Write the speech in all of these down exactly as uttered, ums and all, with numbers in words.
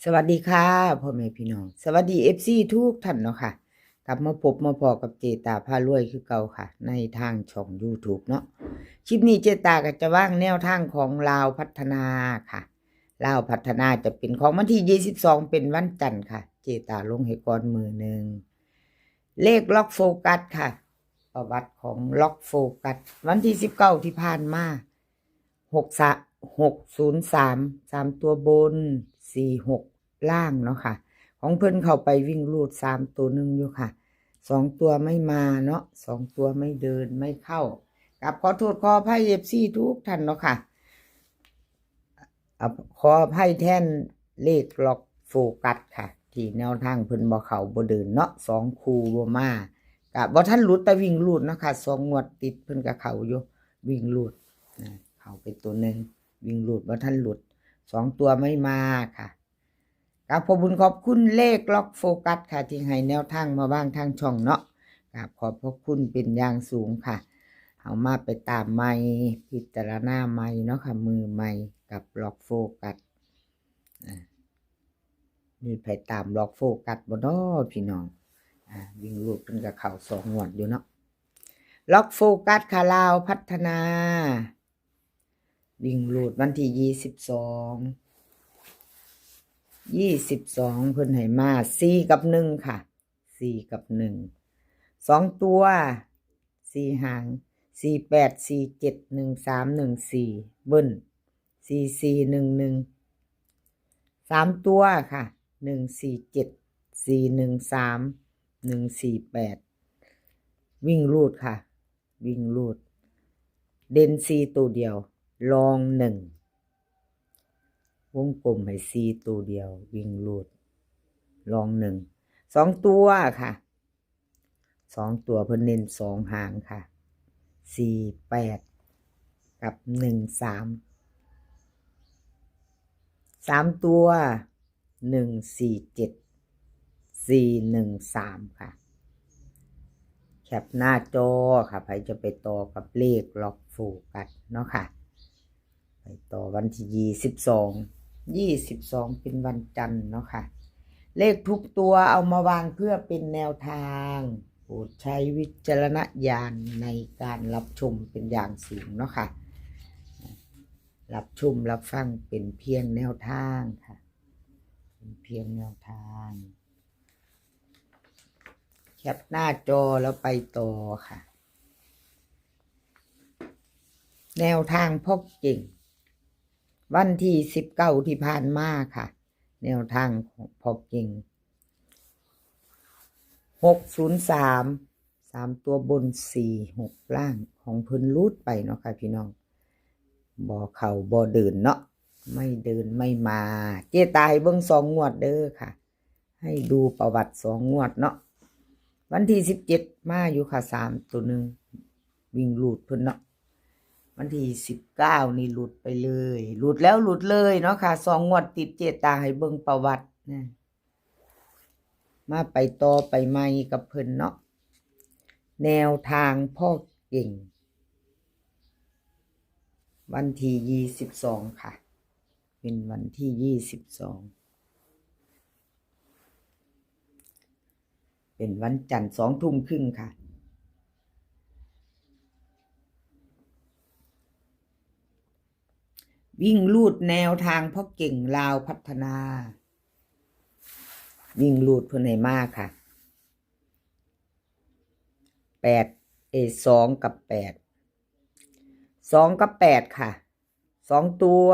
สวัสดีค่ะ พ่อแม่พี่น้อง สวัสดี เอฟซี ทุกท่านเนาะค่ะ กลับมาพบมาพ้อกับเจตาพารวยคือเก่าค่ะ ในทางช่อง YouTube เนาะ คลิปนี้เจตาก็จะวางแนวทางของลาวพัฒนาค่ะ ลาวพัฒนาจะเป็นของวันที่ยี่สิบสอง เป็นวันจันทร์ค่ะ เจตาลงให้ก่อนมื้อหนึ่ง เลขล็อกโฟกัสค่ะ ประวัติของล็อกโฟกัส วันที่สิบเก้าที่ผ่านมา หกสาม หกศูนย์สาม สามตัวบน สี่หก ล่างเนาะค่ะ ของเพิ่นเข้าไปวิ่งรูดสามตัวหนึ่งอยู่ค่ะ สองตัวไม่มาเนาะ สองตัวไม่เดินไม่เข้า กราบขอโทษขออภัย เอฟซี ทุกท่านเนาะค่ะ เอาขออภัยแทนเลขล็อกโฟกัสค่ะ ที่แนวทางเพิ่นบ่เข้าบ่เดินเนาะ สองคู่บ่มา กะบ่ทันหลุดแต่วิ่งรูดเนาะค่ะ สองงวดติดเพิ่นก็เข้าอยู่ วิ่งรูดนะ เข้าไปตัวหนึ่ง วิ่งรูดบ่ทันหลุด สองตัวไม่มาค่ะ กราบขอบบุญขอบคุณเลขล็อกโฟกัสค่ะ ที่ให้แนวทางมาวางทางช่องเนาะ กราบขอบพระคุณเป็นอย่างสูงค่ะ เอามาไปตามใหม่ พิจารณาใหม่เนาะค่ะ มือใหม่กับล็อกโฟกัส อ่า มีไผตามล็อกโฟกัสบ่น้อพี่น้อง อ่า วิ่งรูดเพิ่นก็เข้าสองงวดอยู่เนาะ ล็อกโฟกัสค่ะ ลาวพัฒนา วิ่งรูดวันที่ยี่สิบสอง ยี่สิบสอง เพิ่นให้มา สี่ กับ หนึ่ง ค่ะ สี่ กับ หนึ่ง สองตัว สี่ หาง สี่ แปด สี่ เจ็ด หนึ่ง สาม หนึ่ง สี่ เบิ้ล สี่ สี่ หนึ่ง หนึ่ง สามตัวค่ะ หนึ่ง สี่ เจ็ด สี่ หนึ่ง สาม หนึ่ง สี่ แปด วิ่งรูดค่ะ วิ่งรูด เด่น สี่ ตัวเดียว รอง หนึ่ง วงกลมให้ สี่ ตัวเดียว วิ่งรูด รอง หนึ่ง สองตัวค่ะ สองตัวเพิ่นเน้นสองหางค่ะ สี่ แปด กับ หนึ่ง สาม สามตัว หนึ่ง สี่ เจ็ด สี่ หนึ่ง สาม ค่ะ แคปหน้าจอค่ะ ไผจะไปต่อกับเลขล็อกโฟกัสเนาะค่ะ ไปต่อวันที่ยี่สิบสอง ยี่สิบสอง เป็นวันจันทร์เนาะค่ะ เลขทุกตัวเอามาวางเพื่อเป็นแนวทาง โปรดใช้วิจารณญาณในการรับชมเป็นอย่างสูงเนาะค่ะ รับชมรับฟังเป็นเพียงแนวทางค่ะ เป็นเพียงแนวทาง แคปหน้าจอแล้วไปต่อค่ะ แนวทางพ่อเก่ง วันที่สิบเก้าที่ผ่านมาค่ะ แนวทางของพ่อเก่ง หกศูนย์สาม สามตัวบน สี่หก ล่าง ของเพิ่นหลุดไปเนาะค่ะพี่น้อง บ่เข้าบ่เดินเนาะ ไม่เดินไม่มา เจตาให้เบิ่งสองงวดเด้อค่ะ ให้ดูประวัติสองงวดเนาะ วันที่สิบเจ็ดมาอยู่ค่ะ สามตัวหนึ่ง วิ่งหลุดเพิ่นเนาะ วันที่สิบเก้านี่หลุดไปเลย หลุดแล้วหลุดเลยเนาะค่ะ สองงวดติด เจตาให้เบิ่งประวัตินะ มาไปต่อไปใหม่กับเพิ่นเนาะ แนวทางพ่อเก่ง วันที่ยี่สิบสองค่ะ เป็นวันที่ยี่สิบสอง เป็นวันจันทร์ สองทุ่มครึ่งค่ะ วิ่งรูดแนวทางพ่อเก่งลาวพัฒนา วิ่งรูดเพิ่นให้มาค่ะ แปด เอ สอง กับ แปด สอง กับ แปด ค่ะ สองตัว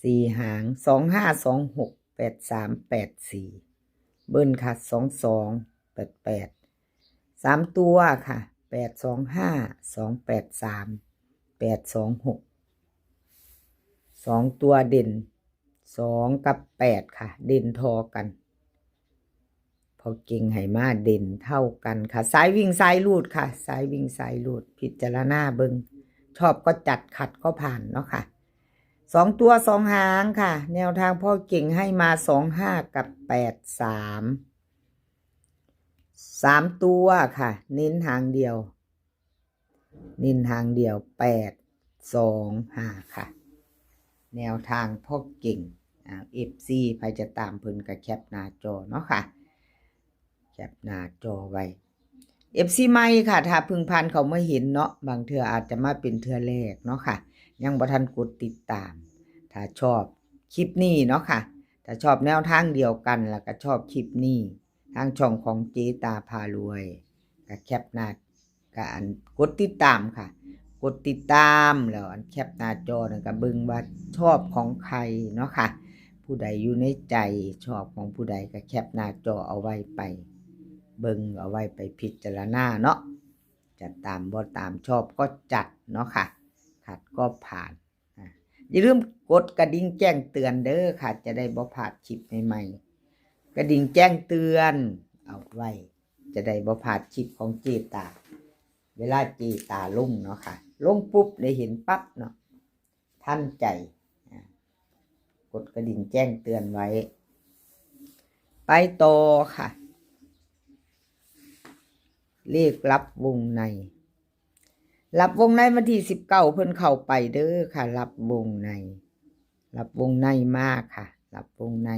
สี่ หาง สอง ห้า สอง หก แปด สาม แปด สี่ เบิ้ลค่ะ สอง สอง แปด แปด สาม ตัวค่ะ แปด สอง ห้า สอง แปด สาม แปด สอง หก สอง ตัวเด่น สอง กับ แปด ค่ะ เด่นทอกัน พ่อเก่งให้มาเด่นเท่ากันค่ะ สายวิ่งสายรูดค่ะ สายวิ่งสายรูด พิจารณาเบิ่ง ชอบก็จัด ขัดก็ผ่านเนาะค่ะ สอง ตัว สอง หางค่ะ แนวทางพ่อเก่งให้มา สอง ห้า กับ แปด สาม สาม ตัวค่ะ เน้นหางเดียว เน้นหางเดียว แปด สอง ห้า ค่ะ แนวทางพ่อเก่ง อ่า เอฟซี ไผจะตามเพิ่นก็แคปหน้าจอเนาะค่ะ แคปหน้าจอไว้ เอฟซี ใหม่ค่ะ ถ้าเพิ่งผ่านเข้ามาเห็นเนาะ บางเทื่ออาจจะมาเป็นเทื่อแรกเนาะค่ะ ยังบ่ทันกดติดตาม ถ้าชอบคลิปนี้เนาะค่ะ ถ้าชอบแนวทางเดียวกัน แล้วก็ชอบคลิปนี้ ทางช่องของเจตาพารวย ก็แคปหน้า ก็อันกดติดตามค่ะ กดติดตามแล้วอันแคปหน้าจอนั่นก็เบิ่งว่าชอบของใครเนาะค่ะ ผู้ใดอยู่ในใจชอบของผู้ใดก็แคปหน้าจอเอาไว้ไป เบิ่งเอาไว้ไปพิจารณาเนาะ จะตามบ่ตาม ชอบก็จัดเนาะค่ะ ขัดก็ผ่าน อ่ะ อย่าลืมกดกระดิ่งแจ้งเตือนเด้อค่ะ จะได้บ่พลาดคลิปใหม่ๆ กระดิ่งแจ้งเตือนเอาไว้ จะได้บ่พลาดคลิปของเจตา เวลาเจตาลงเนาะค่ะ ลงปุ๊บได้เห็นปั๊บเนาะ ทันใจ อ่ะ กดกระดิ่งแจ้งเตือนไว้ ไปต่อค่ะ เลขลับวงใน ลับวงในวันที่สิบเก้า เพิ่นเข้าไปเด้อค่ะ ลับวงใน ลับวงในมากค่ะ ลับวงใน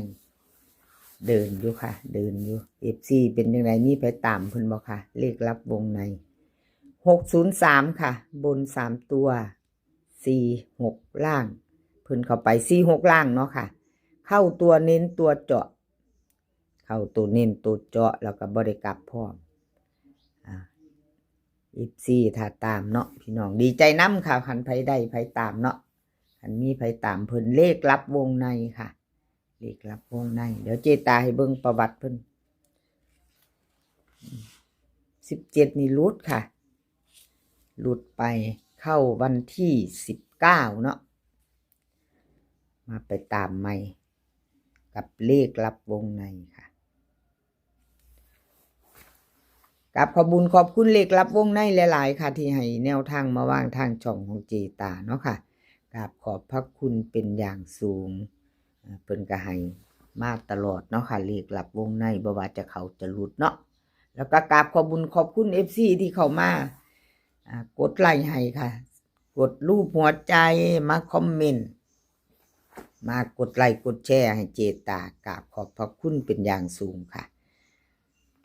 เดินอยู่ค่ะ เดินอยู่ เอฟซี เป็นจังได มีไผตามเพิ่นบ่คะ เลขลับวงใน หกศูนย์สาม ค่ะ บนสามตัว สี่หก ล่าง เพิ่นเข้าไป สี่หก ล่างเนาะค่ะ เข้าตัวเน้นตัวเจาะ เข้าตัวเน้นตัวเจาะ แล้วก็บ่ได้กลับพร้อม อ่า เอฟซี ถ้าตามเนาะพี่น้อง ดีใจนำค่ะ คันไผได้ไผตามเนาะ คันมีไผตามเพิ่น เลขลับวงในค่ะ เลขลับวงใน เดี๋ยวเจตาให้เบิ่งประวัติเพิ่น สิบเจ็ด นี่หลุดค่ะ หลุดไป เข้าวันที่สิบเก้าเนาะ มาไปตามใหม่ กับเลขลับวงในค่ะ กับขอบบุญขอบคุณเลขลับวงในหลายๆค่ะ ที่ให้แนวทางมาวางทางช่องของเจตาเนาะค่ะ กับขอบพระคุณเป็นอย่างสูง อ่า เพิ่นก็ให้มาตลอดเนาะค่ะ เลขลับวงใน บ่ว่าจะเข้าจะหลุดเนาะ แล้วก็กราบขอบบุญขอบคุณ เอฟซี ที่เข้ามา อ่า กดไลค์ให้ค่ะ กดรูปหัวใจ มาคอมเมนต์ มากดไลค์กดแชร์ให้เจตา กราบขอบพระคุณเป็นอย่างสูงค่ะ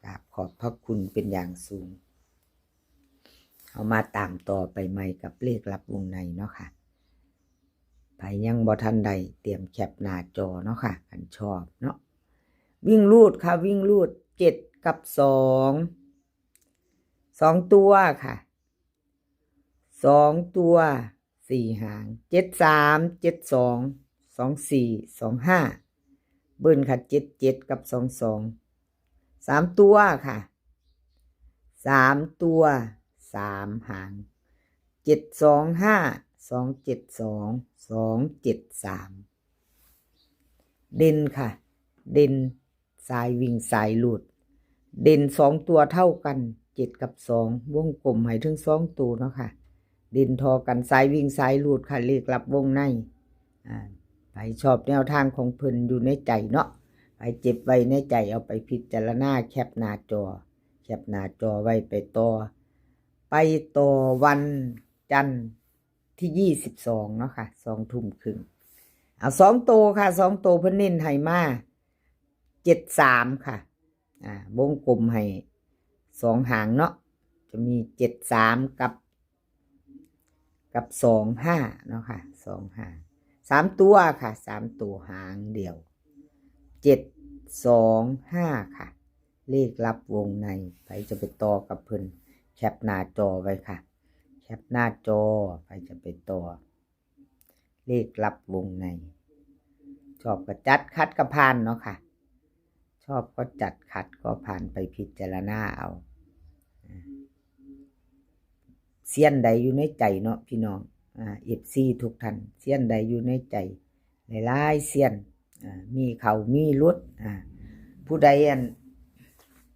กราบขอบพระคุณเป็นอย่างสูง เอามาตามต่อไปใหม่กับเลขลับวงในเนาะค่ะ ไผยังบ่ทันได้เตรียมแคปหน้าจอเนาะค่ะ คันชอบเนาะ วิ่งรูดค่ะ วิ่งรูด เจ็ด กับ สอง สอง ตัวค่ะ สอง ตัว สี่ หาง เจ็ด สาม เจ็ด สอง สอง สี่ สอง ห้า เบิ้ลค่ะ เจ็ด เจ็ด กับ สอง สอง สาม ตัวค่ะ สาม ตัว สาม หาง เจ็ด สอง ห้า สอง เจ็ด สอง สอง เจ็ด สาม เด่นค่ะ เด่น สายวิ่งสายรูด เด่น สอง ตัวเท่ากัน เจ็ด กับ สอง วงกลมให้ถึง สอง ตัวเนาะค่ะ เด่นเท่ากัน สายวิ่งสายรูดค่ะ เลขลับวงใน อ่า ไผชอบแนวทางของเพิ่นอยู่ในใจเนาะ ไผเก็บไว้ในใจเอาไปพิจารณา แคปหน้าจอ แคปหน้าจอไว้ไปต่อ ไปต่อวันจันทร์ที่ ยี่สิบสอง เนาะค่ะ สองทุ่มครึ่ง เอา สอง ตัวค่ะ สอง ตัวเพิ่นเน้นให้มา เจ็ด สาม ค่ะ อ่า วงกลมให้ สอง หางเนาะ จะมี เจ็ด สาม กับ กับ สอง ห้า เนาะค่ะ สอง ห้า สาม ตัวค่ะ สาม ตัวหางเดียว เจ็ด สอง ห้า ค่ะ เลขลับวงใน ไผจะไปต่อกับเพิ่น แคปหน้าจอไว้ค่ะ แคปหน้าจอ ไผจะไปต่อ เลขลับวงใน ชอบก็จัด ขัดก็ผ่านเนาะค่ะ ชอบก็จัด ขัดก็ผ่าน ไปพิจารณาเอา อ่า เซียนใดอยู่ในใจเนาะพี่น้อง อ่า เอฟซี ทุกท่าน เซียนใดอยู่ในใจ หลายๆเซียน อ่า มีเข้ามีหลุด อ่า ผู้ใดอัน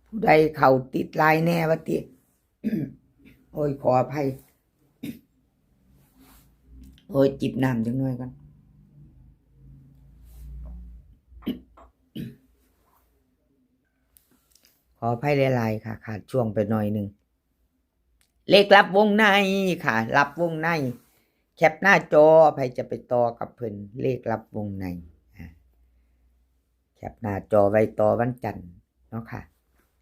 ผู้ใดเข้าติดหลายแน่ว่าติ โอ้ย ขออภัย โอ้ย จิบน้ำจักหน่อยก่อน ขออภัยหลายๆค่ะ ขาดช่วงไปหน่อยหนึ่ง เลขลับวงในค่ะ ลับวงใน แคปหน้าจอ ไผจะไปต่อกับเพิ่น เลขลับวงใน อ่ะ แคปหน้าจอไว้ต่อวันจันทร์เนาะค่ะ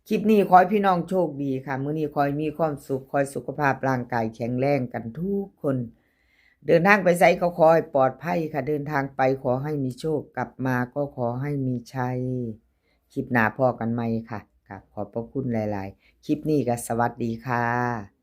คลิปนี้ขอให้พี่น้องโชคดีค่ะ มื้อนี้ขอให้มีความสุข ขอให้สุขภาพร่างกายแข็งแรงกันทุกคน เดินทางไปไสก็ขอให้ปลอดภัยค่ะ เดินทางไปขอให้มีโชค กลับมาก็ขอให้มีชัย คลิปหน้าพ้อกันใหม่ค่ะ กราบขอบพระคุณหลายๆ คลิปนี้ก็สวัสดีค่ะ